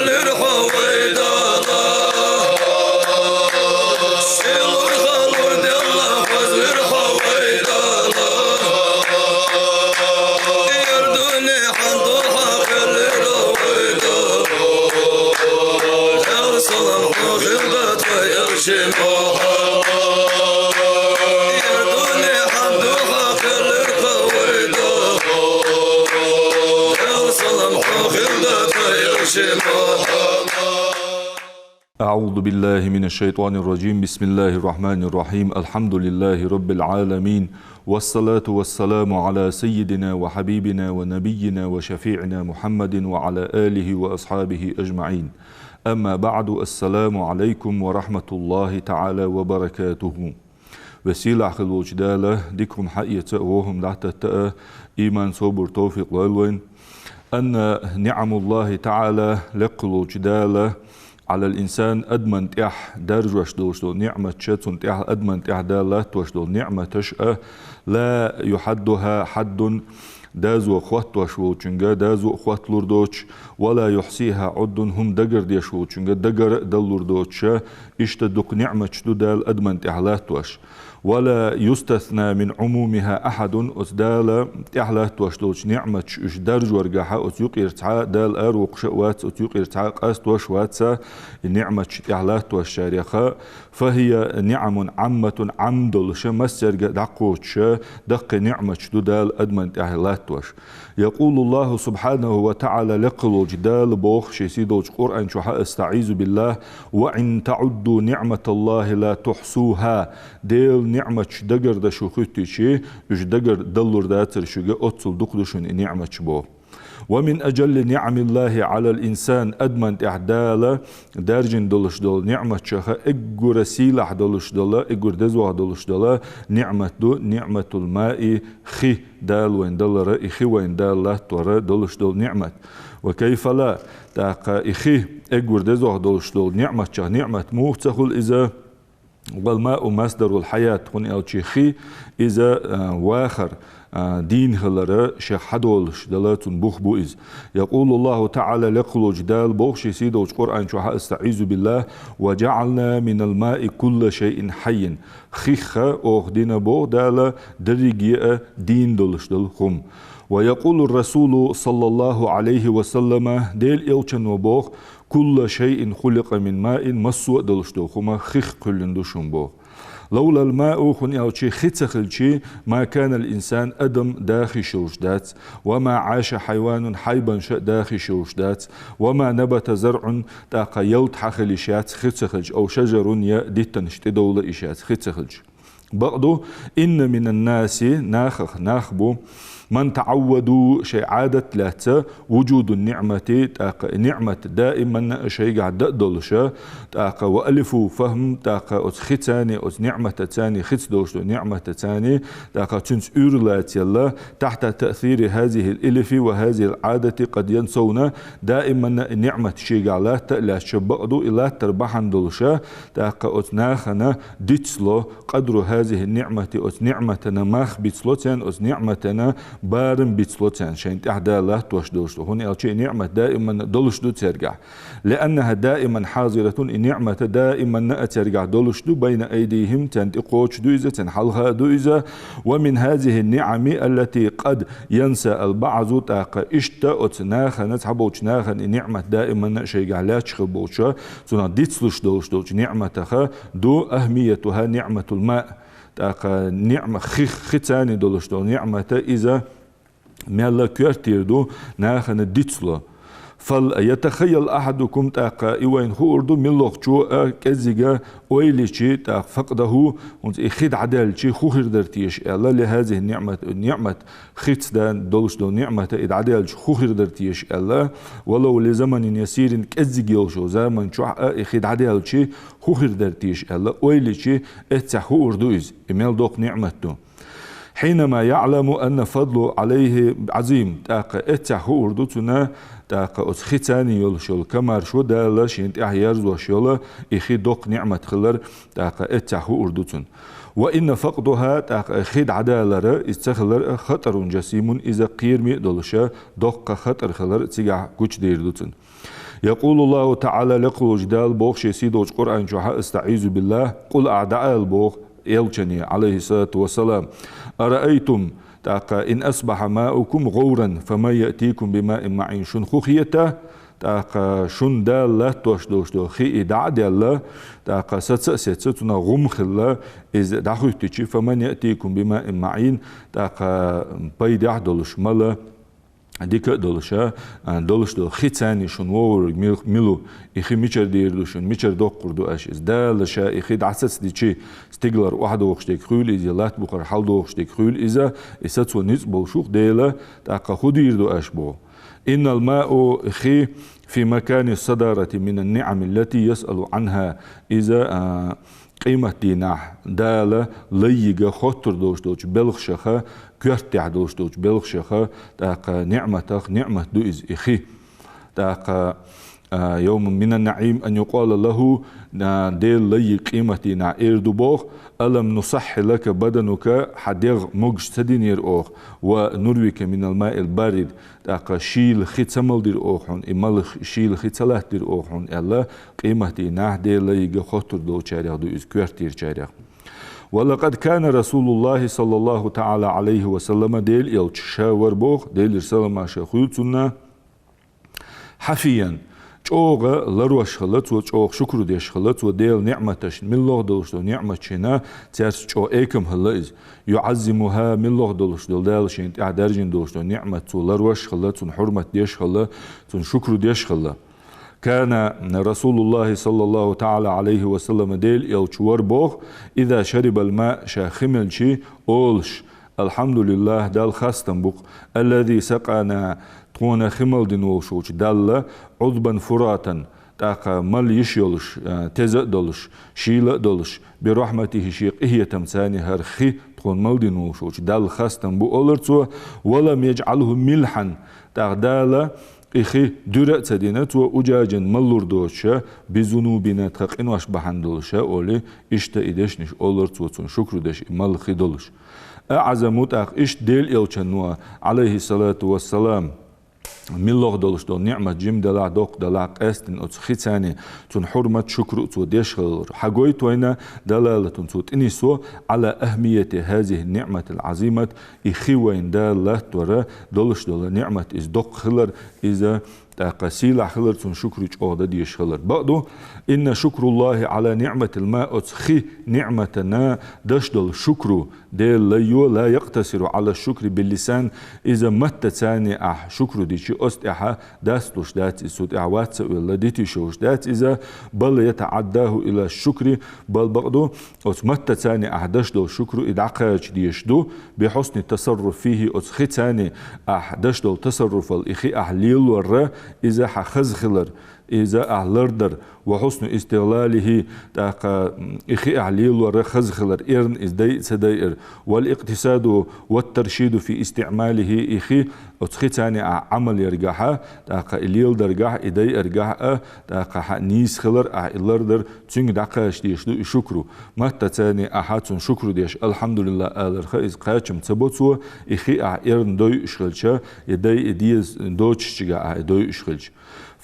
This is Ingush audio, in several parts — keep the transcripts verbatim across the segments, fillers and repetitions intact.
Лир хьо вай Дала, сий лур, ха лур, Даьла хоза лир хьо вай Дала. Ер дунен хьан духьа хилира вай Дала. Даьла салам хьона хилда тха Элча Мухьаммад. Ер дунен хьан духьа хилира вай Дала. Даьла салам хьона хилда тха Элча Мухьаммад. أعوذ بالله من الشيطان الرجيم. بسم الله الرحمن الرحيم. الحمد لله رب العالمين. والصلاة والسلام على سيدنا وحبيبنا ونبينا وشفيعنا محمد وعلى آله وأصحابه أجمعين. أما بعد. السلام عليكم ورحمة الله تعالى وبركاته. Веза-сийлахь хилла волча Дала дика хӀама хьаэца а, во хӀама дӀатетта а иман, собар, товфикъ лойла вайна. أن نعم الله تعالى, лекха хилла волча Дала, على الإنسان, адамна тӀехь даржош долаш дола ниӀматаш, цунна тӀехь, адамна тӀехь Дала латтош дола ниӀматаш а, لا يحدها حد, дозал хоттош волчунга дозал хотталур доацаш, ولا يحصيها عد, хӀама дагардеш волчунга дагар а далалур доацаш, иштта дукха ниӀматаш да Дала адамна тӀехь латтош. ولا يستثنى من عمومها أحد, оцу Дала тӀехь латтош долча ниӀматаш уж даржоргахьа, оцу юкъера цхьа а Дала аравоккхуш а вац, оцу юкъера цхьа а къастош вац, и ниӀматаш тӀехь латтошчарех. فهي نعم عامة, Ӏам долаш, массаьрга а дӀакхочуш, даккхий ниӀматаш да Дала адамна тӀехь латтош. يقول الله سبحانه وتعالى, лекха хилла волча Дала боху шен сий долча Къуръан чу: أستعيذ بالله، وإن تعدوا نعمة الله لا تحصوها. Делан ниӀматаш дагардеш шу хӀоьттича, уж дагардалалур дацар шуьга, оццул дукха да шуна и ниӀматаш, боху. ومن أجل نعم الله على الإنسان, адамна тӀехь Дала даржийна долаш дола ниӀматашха эггара сийлахь долаш дола, эггара дезагӀа долаш дола ниӀмат да نعمة الماء, хи. Дала вайна далар, и хи вайна Дала латтор долаш дола ниӀмат. وكيف لا, тӀаккха и хи эггара дезагӀа долаш дола ниӀматашех ниӀмат муха ца хуьлу иза? والماء مصدر الحياة, хӀунда аьлча хи иза, а, вахар, а, дийна хилар шех хьадолаш дола цун бух бу иза. يقول الله تعالى, лекха хилла волча Дала боху шен сий долча Къуръан чу: أستعيذ بالله، وجعلنا من الماء كل شيء حي. Хих оха дина, боху Дала, дерриге а дийна долаш дола хӀума. ويقول الرسول صلى الله عليه وسلم, Делан Элчано боху: كل شيء خلق من ماء, массо а долаш дола хӀума хих кхоьллина да шуна, боху. لولا الماء, хӀунда аьлча хи ца хилча, ما كان الإنسان, адам даха йиш йолаш дац, وما عاش حيوان, хьайбанаш а даха йиш йолаш дац, وما نبت زرع, тӀаккха ялат хьахила йиш яц хи ца хилча, أو شجر, я диттанаш тӀедовла йиш яц хи ца хилча. Бакъду, إن من الناس, нахах нах бу, من تعودوا, шоай Ӏадат лаьцна, وجود النعمة, тӀаккха ниӀмат даиманна а шайгахь да а долаш, тӀаккха وألفوا الفهم, тӀаккха оцу хица а, оцу ниӀматаца а, хица долаш долча ниӀматаца а, тӀаккха цуьнца уьйр лацаелла, تحت تأثير هذه الألف وهذه العادة قد ينسون, даиманна а ниӀмат шийгахь латта а лаьцна, бакъду, и латтар бахьана долаш, тӀаккха оцу нахана дицло, قدر هذه النعمة, оцу ниӀматана мах бицло царна, оцу ниӀматана барам бицло царна, шайна тӀехь Дала латтош долаш дола. ХӀунда аьлча и ниӀмат даиманна долаш да цаьргахь. لأنها دائما حاضرة, и ниӀмат даиманна а цаьргахь долаш да, بين أيديهم, царна тӀекхочуш да иза, царна хьалха а да иза. ومن هذه النعم التي قد ينسى البعض, тӀаккха иштта оцу нахана, цхьаболчу нахана и ниӀмат даиманна а шайгахь лаьцна хила болча, цунах дицлуш долаш долчу ниӀматах да أهميتها نعمة الماء. ТӀаккха ниӀма-, хих, хица а долаш дола ниӀмат, иза мелла коьртера да нахана дицло. فليتخيل أحدكم, тӀаккха и вайна хуур ду, муьлххачо а кӀеззига ойла йича, тӀаккха فقده, хӀинца и хи дӀадаьлча хӀун хир дара теша аьлла, لهذه النعمة, ниӀмат, хица а долаш дола ниӀмат, и дӀадаьлча хӀун хир дара теша аьлла, ولو لزمن يسير, кӀеззиг йолчу заман чохь а и хи дӀадаьлча хӀун хир дара теша аьлла, ойла йича, эццехь хуур ду иза, и мел доккха ниӀмат ду. حينما يعلم أن فضله عليه عظيم, тӀаккха эццехь хуур ду цунна, тӀаккха оцу хица а йолаш йола комаьршо, Дала шена тӀехь ерзош йола и хи доккха ниӀмат хилар, тӀаккха эццехь хуур ду цунна. وإن فقدها, тӀаккха хи дӀадалар, иза ца хилар, خطر جسيم, иза кхераме а долаш, доккха хатӀар хилар цигахь гучудер ду цунна. يقول الله تعالى, лекха волча Дала боху шен сийдолча Къуръан чу, أستعيذ بالله, къул, ахь дӀаала боху Элчане, عليه الصلاة والسلام: أرأيتم, тӀаккха, إن أصبح ماؤكم غورا فمن يأتيكم بماء معين, шуна хӀун хета, тӀаккха шуна Дала латтош долуш долу хи и дӀа а даьлла, тӀаккха саца а сецна, цунах гӀум хилла, иза дӀахӀоьттича, فمن يأتيكم بماء معين, тӀаккха пайдехь долуш, мала дика а долуш, а, долуш долу хи царна шуна вогӀург мил-, мила ву, и хи мичара дийр ду шуна, мичара доккхур ду аша иза? Дала ша и хи дӀасацдича, стигалара охьадохуш дерг хуьлу иза, я латта бухара хьаладохуш дерг хуьлу иза, и сацо ницкъ болуш ву-кх Дела, тӀаккха хӀун дийр ду аша боху? إن الماء, хи, في مكان الصدارة من النعم التي يسأل عنها, иза, а, къематдийнахь Дала лаййига хоттур долуш долчу белхашаха, коьртехь долуш долчу белхашаха, тӀаккха ниӀматах ниӀмат ду иза, и хи. ТӀаккха, а, يوم من النعيم أن يقال له, а, Дела лаййига къематдийнахь эр ду боху: ألم نصح لك بدنك, хьан дегӀ могуш ца динера оха, ونرويك من الماء البارد, тӀаккха шийла хи ца малдира оха хьуна, и мала х-, шийла хи ца латтадира оха хьуна, аьлла, къематдийнахь Дела лаййига хоттур долчарех ду иза, коьртехьарчарех. ولقد كان رسول الله صلى الله تعالى عليه وسلم, Дела Элча ша вара боху, Делера салам-маршо хуьлда цунна, حفيا, чӀогӀа ларвеш хилла цо, чӀогӀа шукру деш хилла цо Делан ниӀматашна, миллагӀа долуш долу ниӀматашна, цаьрца чӀогӀа экам хилла иза. يعظمها, миллагӀа долуш долу Дала шена тӀехь даьржина долуш долу ниӀмат цо ларвеш хилла, цунна хьурмат деш хилла, цунна шукру деш хилла. كان رسول الله صلى الله تعالى عليه وسلم, Дела Элча вара боху, إذا شرب الماء, ша хи мелча, олуш: الحمد لله, Далла хастам бу-кх, الذي سقانا, тхуна хи малдина волуш волчу Далла, عذبا فراتا, тӀаккха мала йиш йолуш, а, теза а долуш, шийла а долуш, برحمته, шен къинхетамца хӀара хи тхуна малдина волуш волчу Далла хастам бу, олура цо, ولم يجعله ملحا, тӀаккха Дала и хи дуьра а ца дина цо, أجاجا, малалур доцуша, بذنوبنا, тхан къинош бахьана долуша, олий, иштта и дешнаш олура цо, цунна шукру деш, и мала хи долуш. أعظم, тӀаккха иштта Дела Элчано, عليه الصلاة والسلام, миллагӀа долуш долу ниӀмат жима делахь, доккха делахь, къаьстина оцу хи царна цунна хьурмат, шукру а цо деш хилар. Хьагойту вайна далалатун цо тӀенисво, على أهمية هذه النعمة العظيمة, и хи вайна Дала латтор долуш долу ниӀмат иза доккха хилар, иза тӀаккха сийлахь хилар, цунна шукру чӀогӀа дан дезаш хилар. Бакъду, إن شكر الله على نعمة الماء, оцу хи ниӀматана деш долу шукру, Дела лаййо, لا يقتصر على الشكر باللسان, иза маттаца ахь шукру дича, оцу тӀехь дасталуш дац иза, цу тӀехь вац ца велла, дитийша йолуш дац иза, بل يتعداه إلى الشكر, бал бакъду, оцу маттаца ахь деш долу шукру и дӀакхача дезаш ду, بحسن التصرف فيه, оцу хица ахь деш долу тасарруфал, и хи ахь лелорра, иза хьан хаза хилар, иза ахь лардар, وحسن استغلاله, тӀаккха, м, и хи ахь лелорра хаза хилар, эрна иза дайа а ца дайар, والاقتصاد والترشيد في استعماله, и хи, оцу хица ахь Ӏамал яргахьа, тӀаккха и леладаргахьа, и дайаргахьа а, тӀаккха хьан нийса хилар, ахь и лардар, цуьнга дӀакхача дезаш ду и шукру. Маттаца ахь цунна шукру деш, алхьамдулиллахӀ аларха, иза кхачам ца бо цо, и хи ахь эрна дойуш хилча, и дайа деза доцучигахь ахь и дойуш хилча.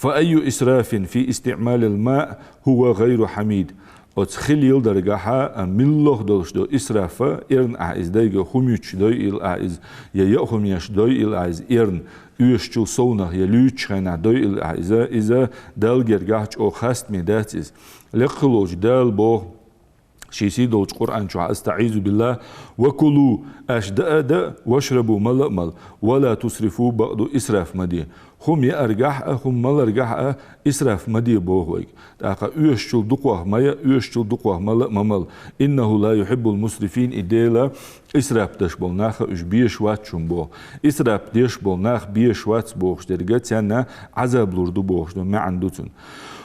فأي إسراف في استعمال الماء هو غير حميد. Оцу хи леладаргахьа, а, миллагӀа долуш долу исраф, эрна ахь иза дайга хӀума юьтуш дойийла ахь иза, я яа хӀума еш дойийла ахь иза эрна, оьшучул совнах я луьйчучу хенахь дойийла ахь иза, иза Далла гергахь чӀогӀа хастаме дац иза. Лекха волчу Дала боху шен сийдолчу Къуръан чохь: أستعيذ بالله، وكلوا, аша даа а даа, واشربوا, мала а мала, ولا تسرفوا, бакъду исраф ма де. ХӀума яаргахь а, хӀума маларгахь а исраф ма де боху вайга. ТӀаккха оьшучул дукхох ма яа, оьшучул дукхох мала а ма мала. إنه لا يحب المسرفين, и Дела исраф деш болу нах, уьш безаш вац шуна боху. Исраф деш болу нах безаш вац бохуш дерг, царна Ӏазап лур ду бохуш долу маьӀна ду цуьнан.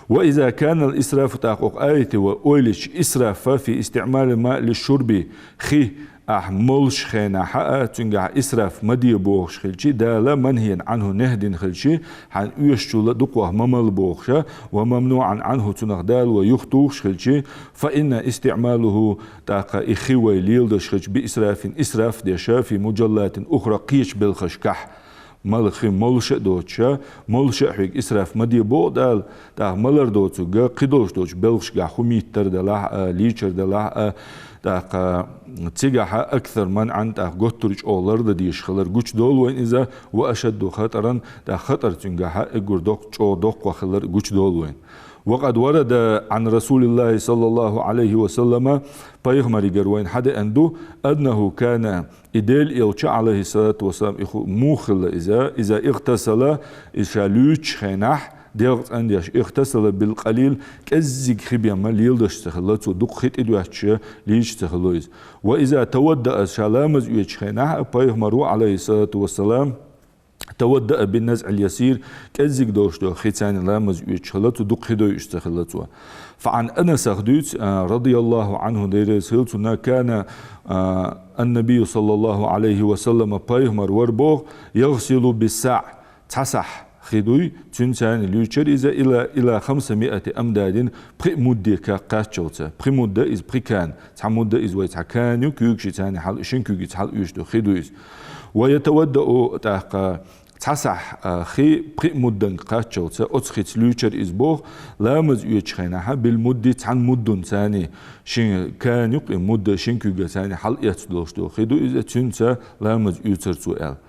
وإذا كان الإسراف, тӀаккха оха аятехь ойла йича, исраф في استعمال الماء للشرب, хи ахь молуш хенахь а, цуьнгахь исраф ма де бохуш хилча, Дала منهيا عنه, нехь дина хилча, хьан оьшучул дукхох ма мала бохуш, وممنوعا عنه, цунах Дала вай юхатухуш хилча, فإن استعماله, тӀаккха и хи вай леладеш хилча, بإسراف, исраф деш, في مجالات أخرى, кхечу белхашкахь, мала хи молаш а доацаш, молаш а хьога исраф ма де боху Дала, тӀаккха малар доцург кхидолуш долчу белхашкахь хӀума йиттар делахь а, лийчар делахь а, тӀаккха цигахь аксар манӀан, тӀаккха готтур чӀогӀа лардан дезаш хилар гучудолу вайн иза, ва ашадду хатӀаран, тӀаккха хатӀар цуьнгахь а эггар доккха, чӀогӀа доккха хилар гучудолу вайн. Ва къад варада Ӏан Расулиллахи саллаллаху Ӏалайхи ва саллама, пайхамаригара вайна хьадеана ду, аннаху кана, и Делан элча, Ӏалайхиссалату вассалам, и хӀу-, муха хилла иза, иза игътасала, иза ша луьйчу хенахь, дегӀ цӀандеш, игътасала билкъалил, кӀеззиг хи бен ма леладеш ца хилла цо, дукха хи тӀедоьттуш лийча ца хилла иза. Ва иза таваддаа, ша ламаз оьцучу хенахь а пайхамаро, Ӏалайхиссалату вассалам, таваддаа бинназъил ясир, кӀеззиг долуш долу хи царна ламаз оьцуш хилла цо, дукха хи дойуш ца хилла цо. Фа Ӏан Анасах дуьйцу, а, радияллаху Ӏанху, Дела реза хила цунна, кана, а, аннабию саллаллаху Ӏалайхи ва саллама, пайхамар вара боху, ягъсилу биссаӀ, цхьа сахь хи дуй, цуьнца царна луьйчура иза, ила, ила хамсамиати амдадин, пхи мудде ка-, кхаччалца. Пхи мудда иза пхи кан, цхьа мудда иза вай цхьа кан ю, куьйгаш царна хьал, шина куьйгаца хьал оьшуш ду хи ду иза. Ва ятаваддау, тӀаккха цхьа сахь, а, хи пхи мудданга кхаччалца, оцу хица луьйчура иза боху, ламаз оьцучу хенахь, бил мудди, цхьана муддун царна, шина кан юкъа и мудда шина куьйга царна хьал эцна долуш долу хи ду иза, цуьнца ламаз оьцура цо аьлла.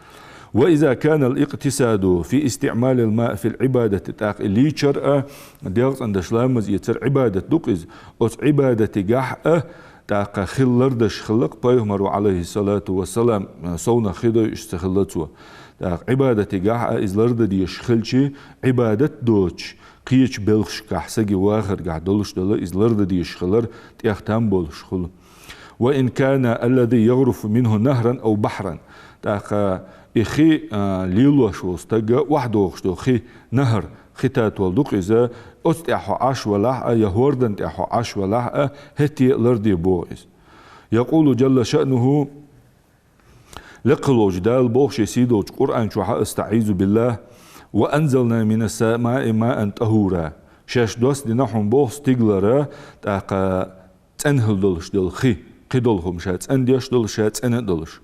Ва иза канал икътисаду фи истиъмалил маъ фил Ӏибадати, тӀаккха и лийчар а, дегӀ цӀандеш ламаз эцар Ӏибадат ду-кх иза, оцу Ӏибадатигахь а, тӀаккха хи лардеш хилла-кх пайхамаро, Ӏалайхиссалату вассалам, совнах хи дойуш ца хилла цо. ТӀаккха Ӏибадатигахь а иза лардан дезаш хилча, Ӏибадат доцуш, кхечу белхашкахь сага вахаргахь долуш долу иза лардан дезаш хилар тӀех там болуш хуьлу. Ва ин кана аллази ягъруфу минху нахран ав бахьран. ТӀаккха и хи, а, лелош волу стаг, охьадогӀуш долу хи, нахр, хи татол ду-кх иза, оцу тӀехь хьо Ӏаш велахь а, я хӀордан тӀехь хьо Ӏаш велахь а, хӀетте а ларде боху иза. Якъулу джалла шаънуху, лекха волчу Дала боху шен сийдолчу Къуръан чохь, астаӀизу биллахӀ, ва анзална минас самаи маан тӀахӀура. Шаьш доссадина хьуна боху стигалара, тӀаккха цӀена хила долуш долу хи, кхидолу хӀума ша цӀандеш долуш, ша цӀена а долуш.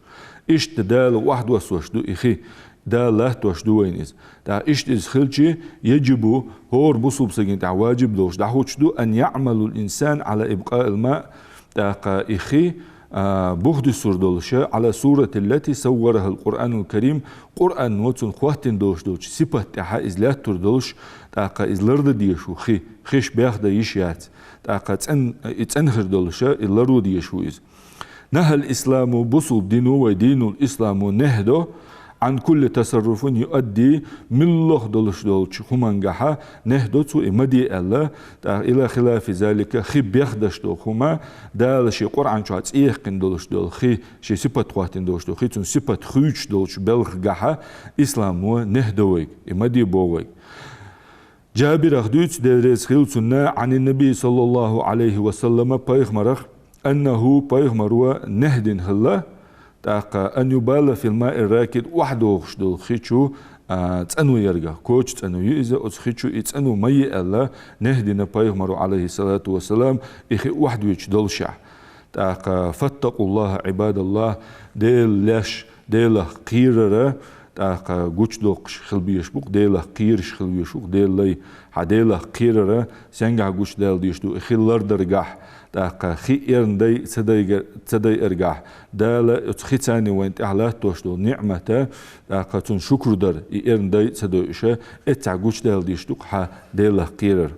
Иштта Дала охьадоссош ду и хи, Дала латтош ду вайна иза. ТӀаккха иштта иза хилча, яджибу, хӀора бусулба сагана тӀехь ваджиб долуш дӀахӀуттуш ду, ан яъмалул инсан Ӏала ибкъаил маъ, тӀаккха и хи, а, бухдисур долуш, Ӏала суратиллати савварахал Къуръанул Карим, Къуръано цунна хӀоттийна долуш долчу сипат тӀехь иза лаьттар долуш, тӀаккха иза лардан дезаш ву хи, хиш бехдан йиш яц. ТӀаккха цӀен-, и цӀена хир долуш, и лардан дезаш ву иза. Нахал исламу, бусулба дино, вай динул исламо нехь до, Ӏан кулли тасарруфин юадди, муьлхха долуш долчу хӀумангахь нехь до цо и ма де аьлла, тӀаккха ила хилафи залика, хи бехдеш долу хӀума, Дала шен Къуръан чохь цӀе яьккхина долуш долу хи, шен сипат хӀоттийна долуш долу хи, цуьнан сипат хуьйцуш долчу белхагахь исламо нехь до вайга, и ма де боху вайга. Джабирах дуьйцу, Дела реза хила цунна, Ӏанин наби саллаллаху Ӏалайхи ва саллама, пайхамарах, аннаху, пайхамаро нехь дина хилла, тӀаккха ан юбала фил маир ракид, охьадогӀуш долу хи чу, а, цӀано яргах, коча цӀано ю иза, оцу хи чу и цӀано ма е аьлла, нехь дина пайхамаро, Ӏалайхиссалату вассалам, и хи охьадоьдуш долушехь. ТӀаккха фаттакъуллахӀа, Ӏибадаллахь, Дела леш, Делах кхерара, тӀаккха гучудоккхуш хила безаш бу-кх, Делах кхераш хила везаш ву-кх Делан лай. Хьан Делах кхерара сенгахь гучудаьлла дезаш ду, и хи лардаргахь, тӀаккха хи эрна дай ца дайга-, ца дайаргахь, Дала оцу хи царна вайна тӀехь латтош долу ниӀмата, тӀаккха цунна шукур дар, и эрна дай ца дойуша, эццахь гучудаьлла дезаш ду-кх хьан Делах кхерар.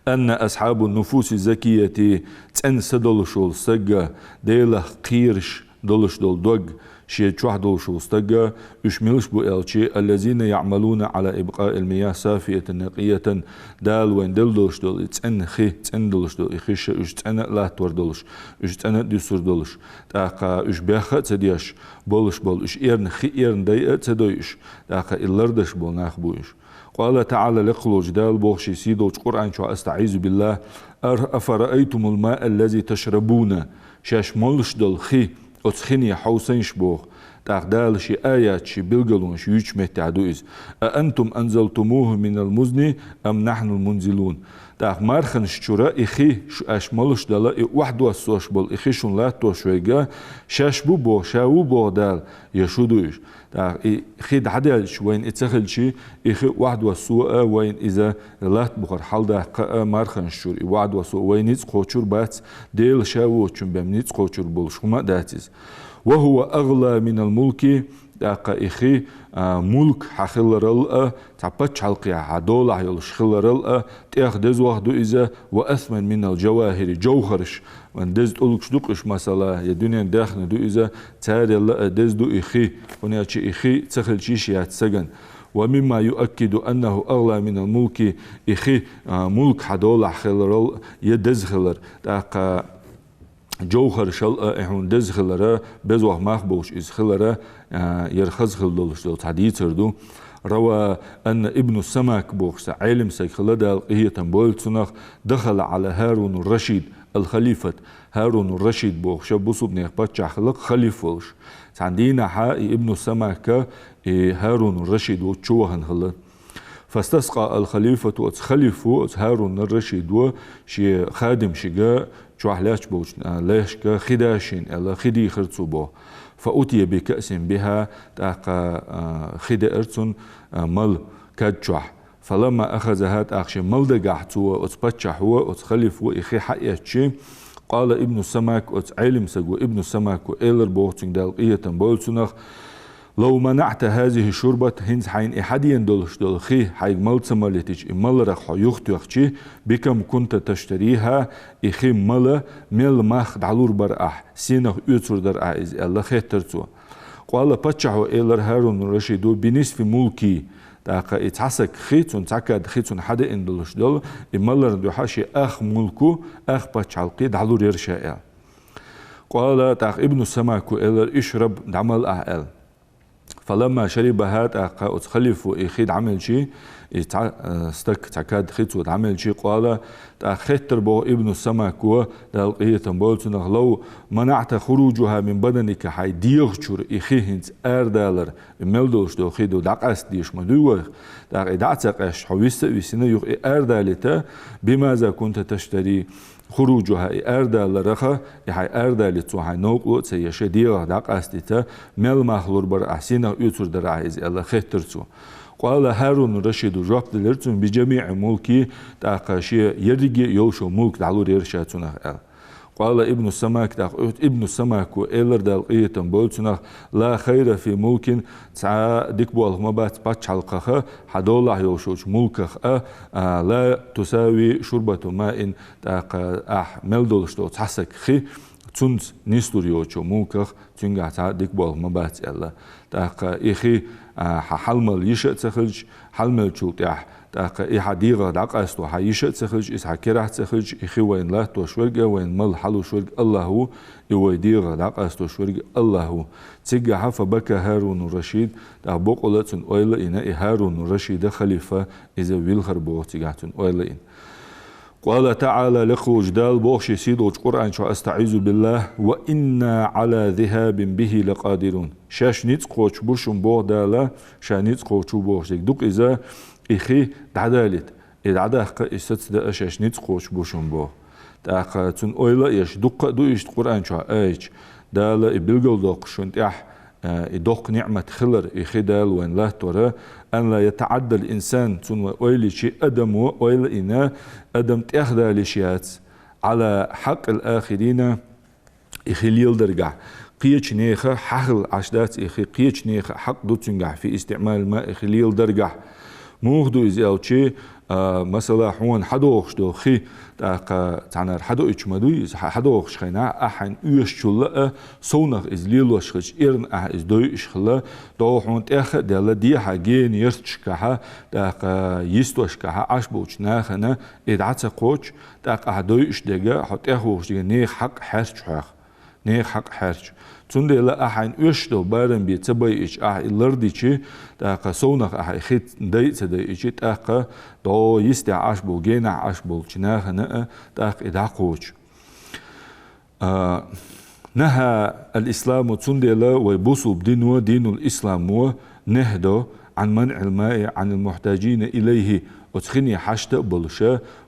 Анна асхьабун нуфуси закияти, цӀена са долуш волу стагга, Делах кхераш долуш долу дог, шен чохь долуш волу стагга, уьш милаш бу аьлча, аллазина яъмалуна Ӏала ибкъаил мияхь сафиятан накъиятан, Дала вайна делла долуш долу и цӀена хи, цӀена долуш долу и хиш, уьш цӀена а латтор долуш, уьш цӀена а дуьсур долуш, тӀаккха уьш бехха а ца деш болуш болу, уьш эрна хи эрна дайа а ца дойуш, тӀаккха и лардеш болу нах бу уьш. Къала таӀала, лекха волчу Дала боху шен сийдолчу Къуръан чохь, астаӀизу биллахӀ, ар-, афараайтумул маъ аллази ташрабуна, шаьш молуш долу хи, оцу хине хьовсанаш боху, ТӀаккха Дала ший аяташ, ший билгалонаш юйчу меттехь ду иза: «أأنتم أنزلتموه من المزن أم نحن المنزلون». ТӀаккха марханаш чура и хи шу-, аша малуш дала, и охьадоссош болу и хи шуна латтош верг, шаьш бу боху, ша ву боху Дала, я шу ду уьш? ТӀаккха и хи дӀадаьлча, вайна и ца хилча, и хи охьадоссо а, вайна иза латта бухара хьаладаккха а, марханаш чура и охьадоссо а вай ницкъ кхочур бац, Дела ша воцучун бен ницкъ кхочур болуш хӀума а дац иза. «وهو أغلى من الملك», тӀаккха и хи, а, мулк хьан хиларал а, цхьа пачхьалкхе хьан долахь йолуш хиларал а, тӀех дезох ду иза, «وأثمن من الجواهر», жовхараш, вайн деза тӀулгаш ду-кх уьш, масала, я дуьненан даьхни ду иза, царел а деза ду и хи, хӀунда аьлча и хи ца хилча йиш яц сагана. «ومما يؤكد أنه أغلى من الملك», и хи, а, мулк хьан долахь хиларал а, я деза хилар, тӀаккха жовхарашал а, и хьуна деза хилара, безох мах болуш иза хилара, а, яра хаза хила долуш долу цхьа дийцар ду. «روى أن ابن السماك» бохуш цхьа Ӏелам саг хилла, Дала къинхетам бойла цунах, «دخل على هارون الرشيد الخليفة». ХӀарун ар-Рашид бохуш бусалбанех паччахь хилла-кх, халиф волуш. Цхьана дийнахьа и Ибну Самака, и ХӀарун ар-Рашид волчу чу вахана хилла. «فاستسقى الخليفة», оцу халифо, оцу ХӀарун ар-Рашидо шен хадимашка, чохь лаьтташ болчу, а, лайшка хи да шена аьлла, хи дийхира цо боху. «فأتي بكأس بها», тӀаккха, а, хи деара цунна, а, мала кад чохь. «فلما أخذها», тӀаккха шен мала дагахь цо, оцу паччахьо, оцу халифо и хи хьаэцча, «قال ابن السماك», оцу Ӏелам саго, Ибну Самако элира боху, цуьнга Дала къинхетам бойла цунах: «لو منعت هذه الشربة», хӀинца хьайна и хьадена долуш долу хи хьайга мала ца малийтича, и маларах хьо юхатоьхча, «بكم كنت تشتريها», и хи мала мел мах дӀалур бара ахь, сенах оьцур дара ахь иза аьлла, хеттара цо. «قال», паччахьо элира ХӀарун ар-Рашидо: «بنصف ملكي». ТӀаккха и цхьа саг хи, цунна цхьа кад хи цунна хьадеана долуш долу, и маларна дуьхьа шен ах мулко, ах пачхьалкхе дӀалур яра ша аьлла. «قال», тӀаккха Ибну Самако элира: «اشرب», дӀамала ахь аьлла. «فلما شربها», тӀаккха оцу халифо и хи дӀамелча, и цхьа, э, стак, цхьа кад хи цо дӀамелча, «قال», тӀаккха хеттара боху Ибну Самако, Дала къинхетам бойла цунах: «لو منعت خروجها من بدنك», хьайн дегӀа чуьра и хи хӀинца арадалар, и мел долуш долу хи ду, дӀакъаста дезаш ма дуй вайх, тӀаккха и дӀа а ца къаьсташ, хьо виса а висина, юха и арадалийта, «بماذا كنت تشتري خروجها», и арадаларах, и хьайн арадалийта цо хьайн новкъарло а ца еш, дегӀах дӀакъастийта, мел мах лур бара ахь, сенах оьцур дара ахь иза аьлла, хеттара цо. «قال», ХӀарун ар-Рашидо жоп делира цунна: «بجميع ملكي», тӀаккха шен ерриге а йолуш йолу мулк дӀалур яра ша цунах аьлла. «قال ابن السماك», тӀаккха Ибну Самако элира, Дала къинхетам бойла цунах: «لا خير في ملك», цхьа дика болх ма бац пачхьалкхах а, хьан долахь йолуш йолчу мулках а, а, «لا تساوي شربة ماء», тӀаккха ахь мел долуш долу цхьа саг хи, цунца нислур йоцучу мулках, цуьнгахь цхьа дика болх ма бац аьлла. ТӀаккха и хи, а, хьан хьалмала йиш а ца хилча, хьалмелчул тӀаьхьа, тӀаккха и хьан дегӀах дӀакъасто хьан йиш а ца хилча, иза хьан керахь а ца хилча, и хи вайна латтош верг а, вайна мала хьалуш верг а АллахӀ ву, и вай дегӀах дӀакъастош верг а АллахӀ ву. Цигахьа, «فبكى هارون الرشيد», тӀаккха бокъала а цунна ойла а йина, и ХӀарун ар-Рашид а, халифа, иза вилхира боху цигахь цунна ойла а йина. «قال تعالى», лекха волчу Дала боху шен сийдолчу Къуръан чохь: «أستعيذ بالله، وإنا على ذهاب به لقادرون». Шаьш ницкъ кхочуш бу шуна боху Дала, ша ницкъ кхочуш ву бохуш дерг ду-кх иза, и хи дӀадалийта, и дӀадаккха, и сацадан а шаьш ницкъ кхочуш бу шуна боху. ТӀаккха цунна ойла а еш, дуккха а ду иштта Къуръан чохь аяташ, Дала и билгалдоккхуш шуна тӀехь, а, и доккха ниӀмат хилар, и хи Дала вайна латтор, «أن لا يتعدى الإنسان», цунна вай ойла йича, адамо ойла а йина, адам тӀехдала йиш яц, «على حق الآخرين», и хи леладаргахь. Кхечу нехан хьахил Ӏаш дац и хи, кхечу нехан хьакъ ду цуьнгахь, «في استعمال الماء», и хи леладаргахь. Муха ду иза аьлча, а, масала, хьуна хьадогӀуш долу хи, тӀаккха цхьанара хьадоуьйтуш ма дуй иза, хьа-, хьадогӀуш хенахь, ахь хьайна оьшучул а совнах иза лелош хилча, эрна ахь иза дойуш хилла, догӀу хьуна тӀех а даьлла, дехьа гена ярташкахьа, тӀаккха йистошкахьа Ӏаш болчу нахана и дӀа ца кхочу, тӀаккха ахь дойуш дерг, хьо тӀехвогӀуш дерг нехан хьакъ хьерча хьох. Нехан хьакъ хьерча. Цундела ахь хьайна оьшуш долу барам бен ца байича, ахь и лардича, тӀаккха совнах ахь и хи дайа а ца дайича, тӀаккха догӀу йистехь Ӏаш болу, генахь Ӏаш болчу нахана а тӀаккха и дӀакхочу. А, نهى الإسلام, цундела вай бусалба дино, динул исламо, нехь ду, عن منع الماء عن المحتاجين إليه, оцу хине хьашт а болуш,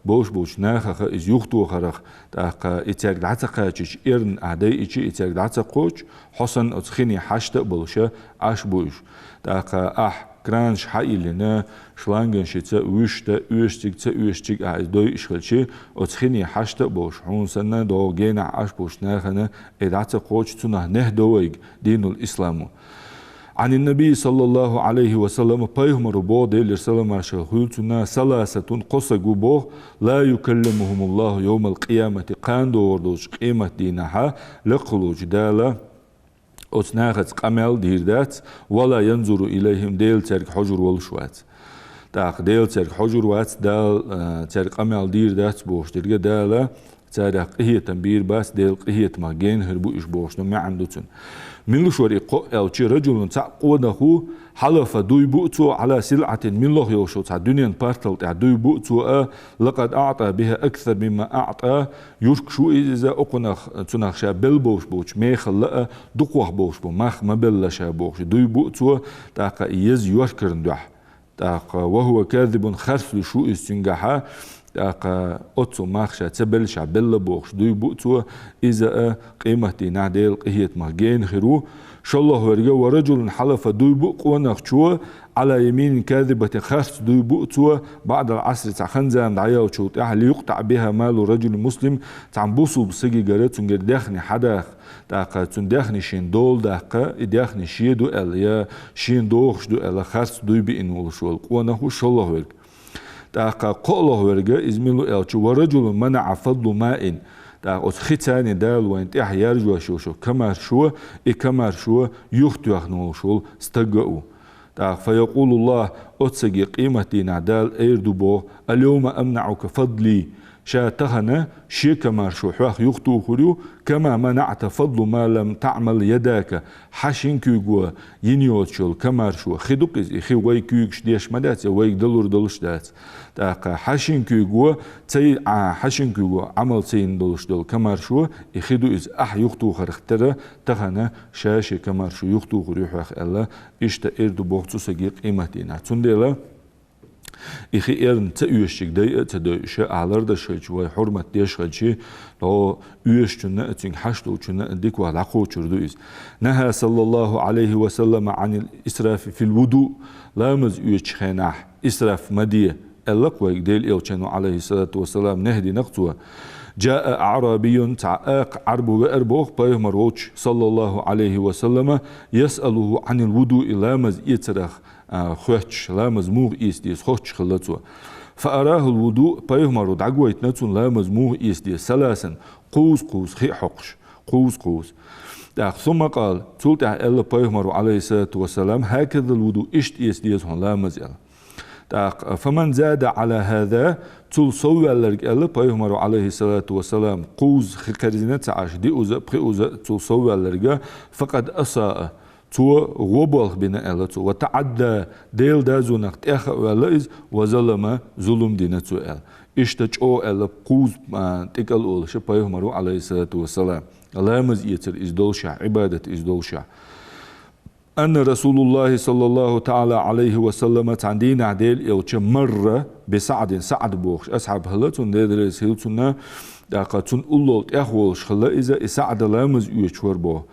болуш болчу нахах иза юхатохарах, тӀаккха и цаьрга дӀа ца кхачийча, эрна ахь дайича, и цаьрга дӀа ца кхочуш, хьо санна оцу хине хьашт а болуш Ӏаш бу уьш. ТӀаккха ахь кранаш хьайиллина, шлангаш шица вуьшта, оьшург ца оьшург ахь иза дойуш хилча, оцу хине хьашт а болуш, хьуна санна догӀу генахь Ӏаш болчу нахана и дӀа ца кхочуш, цунах нехь ду вайга динул исламо. عن النبي صلى الله عليه وسلم, пайхамаро боху, Делера салам-маршалла хуьлда цунна, ثلاثة, кхо саг ву боху, لا يكلمهم الله يوم القيامة, кхана догӀур долчу къематдийнахьа лекха волчу Дала оцу нахаца къамел дийр дац, ولا ينظر إليهم, Дела цаьрга хьожур волуш вац. ТӀаккха Дела цаьрга хьожур вац, Дала, а, цаьрга къамел дийр дац бохуш дерг а Дала царах къинхетам бийр бац, Делан къинхетамах гена хир бу уьш бохуш ду, маьӀна ду цуьнан. Мила ву шура и кхоъ аьлча, رجل, цхьаъ къонах ву, حلف, дуй бу цо, على سلعة, милла йолуш йолу цхьа дуьненан партал тӀехь дуй бу цо а, لقد أعطى بها أكثر مما أعطى, юркаш ву иза, иза окхунах, цунах ша белла болуш болчу мехалла а дукхах болуш бу, мах ма белла ша бохуш, дуй бу цо, тӀаккха и еза йоьркарна дуьхьа. ТӀаккха, وهو كاذب, харц луьйш ву иза цуьнгахьа, тӀаккха оццул мах ша ца белла, ша белла бохуш дуй бу цо, иза а къематдийнахь Делан къинхетамах гена хир ву. ШолгӀа верг, ورجل حلف, дуй бу къонахчо, على يمين كاذبة, харц дуй бу цо, بعد العصر, цхьа хан зама дӀаяьллачул тӀаьхьа, ليقطع بها مال رجل مسلم, цхьана бусалба сагигара цуьнгара даьхни хьадаха, тӀаккха цуьнан даьхни шена дола даккха, и даьхни шен ду аьлла, я шена догӀуш ду аьлла, харц дуй биъна волуш волу къонах ву шолгӀа верг. ТӀаккха кхоалгӀа верг, иза мила ву аьлча, ورجل منع فضل ماء, тӀаккха оцу хи царна Дала вайна тӀехь яржош йолуш йолу комаьршо, и комаьршо юхатоьхна волуш волу стаг а ву. ТӀаккха, فيقول الله, оцу саге къематдийнахь Дала эр ду боху: اليوم أمنعك فضلي, ша тахана шен комаьршо хьох юхатухур ю, كما منعت فضل ما لم تعمل يداك, хьан шина куьйго йина йоцуш йолу комаьршо, хи ду-кх иза, и хи вай куьйгаш деш ма дац, я вайга далур долуш дац. ТӀаккха хьан шина куьйго ца йи-, а, хьан шина куьйго Ӏамал ца йина долуш долу комаьршо, и хи ду иза, ахь юхатухарх тера тахана ша шен комаьршо юхатухур ю хьох аьлла, иштта эр ду боху цу саге къематдийнахь. Цундела и хи эрна ца оьшург дай а ца дойуш, ахь лардеш хилча, вай хьурмат деш хилча, дӀо оьшучунна а, цуьнга хьашт долчунна а дика ваха дӀакхочур ду иза. نهى صلى الله عليه وسلم عن الإسراف في الوضوء, ламаз оьцучу хенахь исраф ма де, аьлла-кх вайга Делан Элчано, عليه الصلاة والسلام, нехь дина-кх цо. جاء أعرابي, цхьа акха Ӏарбо веара боху пайхамар волчу, صلى الله عليه وسلم, يسأله عن الوضوء, ламаз эцарах а, хоьттуш, ламаз муха эца деза, хоьттуш хилла цо. فأراه الوضوء, пайхамаро дӀагойтина цунна ламаз муха эца деза, ثلاثا, кхузза-кхузза, хи а хьокхуш, кхузза-кхузза. ТӀаккха, ثم قال, цул тӀаьхьа аьлла пайхамаро, عليه الصلاة والسلام: هكذا الوضوء, иштта эца деза хьуна ламаз, аьлла. ТӀаккха, فمن زاد على هذا, цул совваьлларг, аьлла пайхамаро, عليه الصلاة والسلام, кхузза хи кхерзина ца Ӏаш, диъазза а, пхиъазза а цул совваьлларг, فقد أساء, цо гӀо болх бина, аьлла цо, وتعدى, Делан дозанах тӀех а ваьлла иза, وظلم, зулам дина цо, аьлла. Иштта чӀогӀа аьлла кхузза, а, тӀекӀал олуш пайхамаро, عليه الصلاة والسلام, ламаз эцар иза долушехь, Ӏибадат иза долушехь. أن رسول الله صلى الله تعالى عليه وسلم, цхьана дийнахь Делан Элча, مر بسعد, СаӀд бохуш асхьаб хилла цунна, Дела реза хила цунна, тӀаккха цунна уллул тӀех волуш хилла иза, и СаӀд ламаз оьцуш вара боху.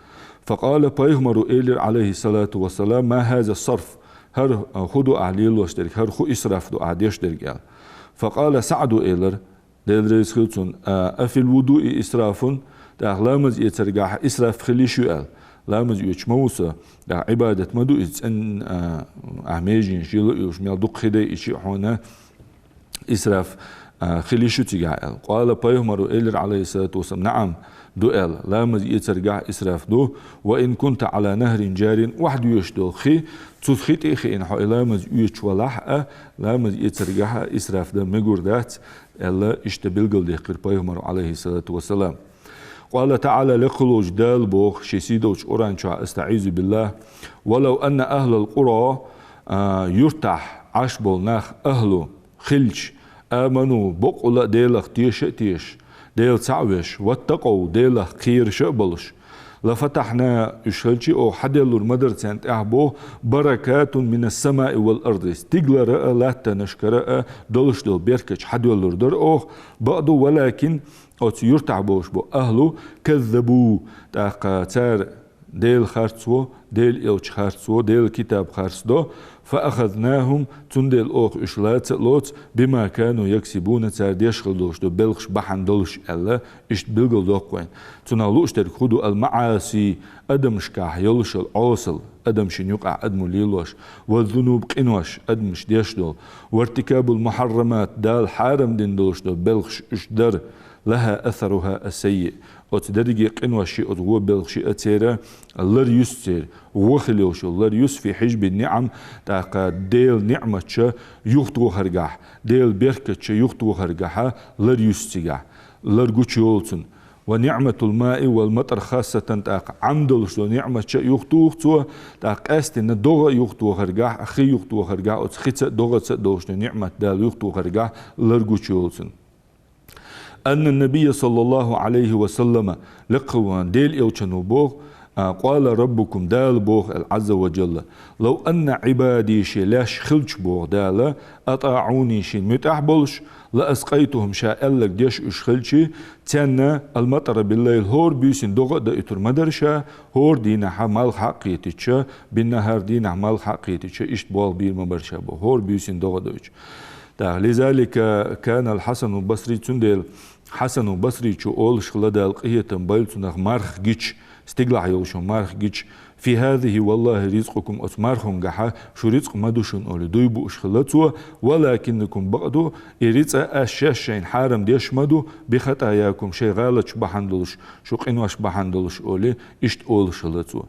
فقال, пайхамаро элира, عليه الصلاة والسلام: ما هذا الصرف, хӀара, а, хӀун ду ахь лелош дерг, хӀара хӀун исраф ду ахь деш дерг, аьлла. فقال سعد, элира, Дела реза хила цунна: أفي الوضوء إسراف, тӀаккха ламаз эцаргахь исраф хила йиш ю, аьлла. Ламаз оьцуш ма ву со, тӀаккха Ӏибадат ма ду иза, цӀена, а, ахь меженаш йила а йолуш, мел дукха хи дайича а хьуна исраф, а, хила йиш ю цигахь, аьлла. قال, пайхамаро элира, عليه الصلاة والسلام: نعم, ду, аьлла, ламаз эцаргахь исраф ду. وإن كنت على نهر جار, охьадоьшуш долу хи, цу хи тӀе а хиъна хьо и ламаз оьцуш валахь а, ламаз эцаргахь а исраф дан мегар дац, аьлла, иштта билгалдаьккхира пайхамаро, عليه الصلاة والسلام. قال تعالى, лекха волчу Дала боху шен сийдолчу Къуръан чохь, أستعيذ بالله: ولو أن أهل القرى, а, юьртахь Ӏаш болу нах, ахьлу, хилча, آمنوا, боккъала а Делах теша а тешаш, Дела цхьаъ веш, واتقوا, Делах кхераш а болуш, لفتحنا, уж хилча оаха хьаделлар ма дар царна тӀехьа боху, بركات من السماء والأرض, стигалара а, латтанашкара а долаш дола беркаташ хьаделлар дар оаха, бакъду, ولكن, оцу юртахь болаш бу ахьлу, كذبوا, тӀаккха цара Дела харцво, Дела элча харцво, Дела китаб харцдо, فأخذناهم, цундела оаха уьш лаца а лоцу, بما كانوا يكسبون, цара деш хила долаш дола белхаш бахьана долаш аьлла, иштта билгалдоккху вайна. Цунах лууш дерг хӀун ду, المعاصي, адамашкахь йолуш йола Ӏосал, адам шина юкъахь адамо лелош, والذنوب, къинош, адамаш деш долу, وارتكاب المحرمات, Дала хьарам дина долаш дола белхаш уьш дар, لها أثرها السيء, оцу дерриге къиношши, оцу вон белхашши а церан лар юьсу церан, вон хила йолуш йолу лар юьсу, في حجب النعم, тӀаккха Делан ниӀматаш юхатохаргахь, Делан беркаташ юхатохаргахьа лар юьсу цигахь, лар гучуйолу цунна. ونعمة الماء والمطر خاصة, тӀаккха Ӏам долуш долу ниӀматаш а юхатуху цо, тӀаккха къаьстина догӀа а юхатохаргахь, хи юхатохаргахь, оцу хица а, догӀаца а долуш долу ниӀмат Дала юхатохаргахь лар гучуйолу цунна. أن النبي صلى الله عليه وسلم, лекха ван Делан элчано боху, а, قال ربكم, Дала боху аьлла, عز وجل, لو أن عبادي, шен лайш хилча боху Дала, أطاعوني, шена муьтӀахь болуш, لأسقيتهم, ша аьлларг деш уьш хилча, царна المطر بالليل, хӀора буьйсанна догӀа а доуьйтур ма дара ша, хӀора дийнахьа малх хьа а кхетийта, بالنهار, дийнахьа малх хьа а кхетийта, иштта болх бийр ма бара ша боху, хӀора буьйсанна догӀа а доуьйтуш. ТӀаккха, لذلك كان الحسن البصري, цундела Хьасану Басричо олуш хилла, Дала къинхетам бойла цунах, марха гича, стигалахь йолуш йолу марха гича: في هذه والله رزقكم, оцу мархунгахьа шу рицкъ ма ду шуна, олий, дуй бууш хилла цо, ولكنكم, бакъду, и рицкъа аш шаьш шайна хьарам деш ма ду, بخطاياكم, шайн гӀалаташ бахьана долуш, шун къинош бахьана долуш, олий, иштта олуш хилла цо.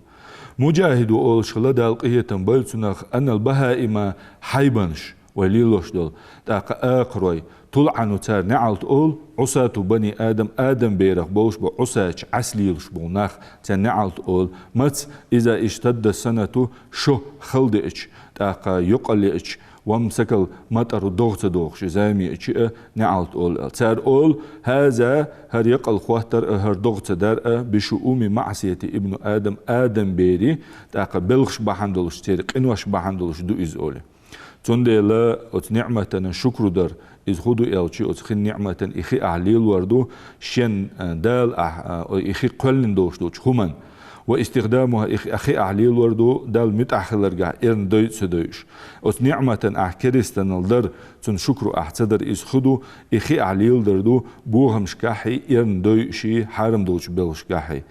Муджахида олуш хилла, Дала къинхетам бойла цунах, أن البهائم, хьайбанаш, вай лелош долу, тӀаккха акхарой, تلعن, цара неӀалт олу, عصاة بني آدم, Адам берах болуш бу Ӏусача, Ӏаса лелаш болу нах, царна неӀалт олу, маца, إذا اشتد السنة, шо хала деача, тӀаккха йокъал еача, وامسك المطر, догӀа ца догӀуш, зама еача а неӀалт олу аьлла. Цара олу: هذا, хӀара йокъал хӀоттар а, хӀара догӀа ца дар а, بشؤوم معصية ابن آدم, Адам беран, тӀаккха белхаш бахьана долуш, церан къинош бахьана долуш ду иза, олий. Цундела оцу ниӀматана шукру дар, иза хӀун ду аьлча, оцу хин ниӀматана и хи ахь лелор ду, шен, а, Дала ахь, а, и хи кхоьллина долуш долчу хӀуманна. واستخدامها, и хи, хи ахь лелор ду, Далла муьтӀахь хиларгахь эрна дойу а ца дойуш. Оцу ниӀматана ахь керстанал дар, цунна шукру ахь ца дар, иза хӀун ду, и хи ахь леладар ду, бохамашкахьий, эрна дойуший, хьарам долчу белхашкахьий.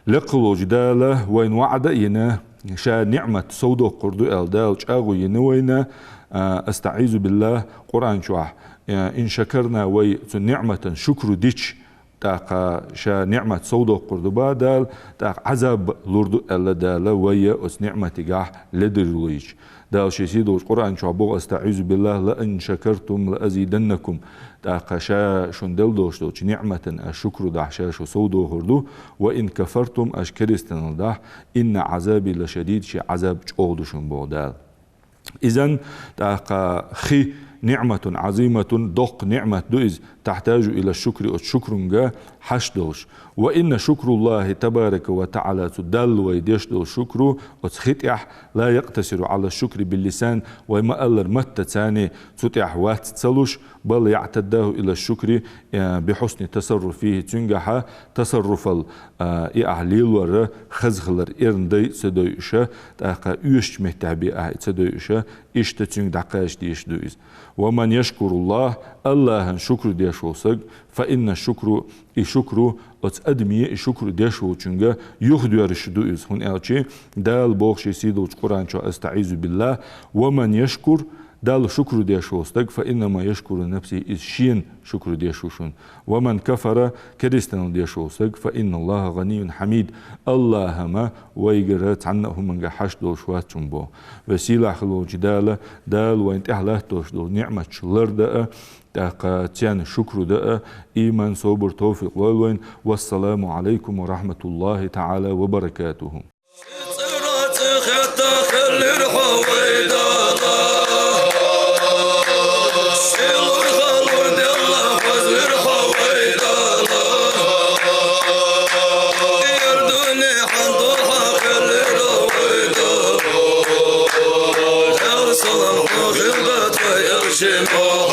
Лекхалолчу Дала вайна ваӀда а йина, Ша ниӀмат совдоккхур ду аьлла, Дала чӀагӀо йина вайна, а, أستعيذ بالله, Къуръан чохь, а, إن شكرنا, вай цу ниӀматан шукру дича, тӀаккха Ша ниӀмат совдоккхур ду бах Дала, тӀаккха Ӏазаб лур ду аьлла Дала, вай оцу ниӀматигахь ледарлуйча. Дала Шен сийдолчу Къуръан чохь боху: أستعيذ بالله, لئن شكرتم لأزيدنكم. ТӀаккха Ша шуна делла долуш долчу ниӀматан аш шукру дахь, Ша шу совдохур ду, وإن كفرتم, аш керстанал дахь, إن عذابي لشديد, Шен Ӏазаб чӀогӀа ду шуна боху Дала. Изан, тӀаккха хи نعمة عظيمة, доккха ниӀмат ду иза, تحتاج إلى الشكر, оцу шукрунга хьашт долуш. وإن شكر الله تبارك وتعالى, цу Далла вай деш долу шукру оцу хи тӀехь, لا يقتصر على الشكر باللسان, вай ма-аллара маттаца цу тӀехь вац ца луш, بل يتعداه إلى الشكر, э, بحسن التصرف فيه, цуьнгахьа тасарруфал, э, и ахь лелорра хаза хилар эрна дой а ца дойуша, тӀаккха оьшучу меттехь бен ахь и ца дойуша, иштта цуьнга дӀакхача дезаш ду иза. ومن يشكر الله, АллахӀан шукру деш волу саг, فإن الشكر, и шукру, оцу адамийн и шукру деш волчуьнга юхадоьрзуш ду иза, хӀунда аьлча Дала боху Шен сийдолчу Къуръан чохь: أستعيذ بالله, ومن يشكر, Далла шукру деш волу стаг, فإنما يشكر لنفسه, иза шена шукру деш ву шуна. ومن كفر, керстанал деш волу стаг, فإن الله غني حميد, АллахӀ-м вайгара цхьанна а хӀуманга хьашт долуш вац шуна боху. Веза-сийлахь хилла волчу Дала, Дала вайна тӀехь латтош долу ниӀматаш лардан а, тӀаккха царна шукру дан а, иман, собар, тавфикъ лойла вайна. والسلام عليكم ورحمة الله تعالى وبركاته. хилда тха элчано.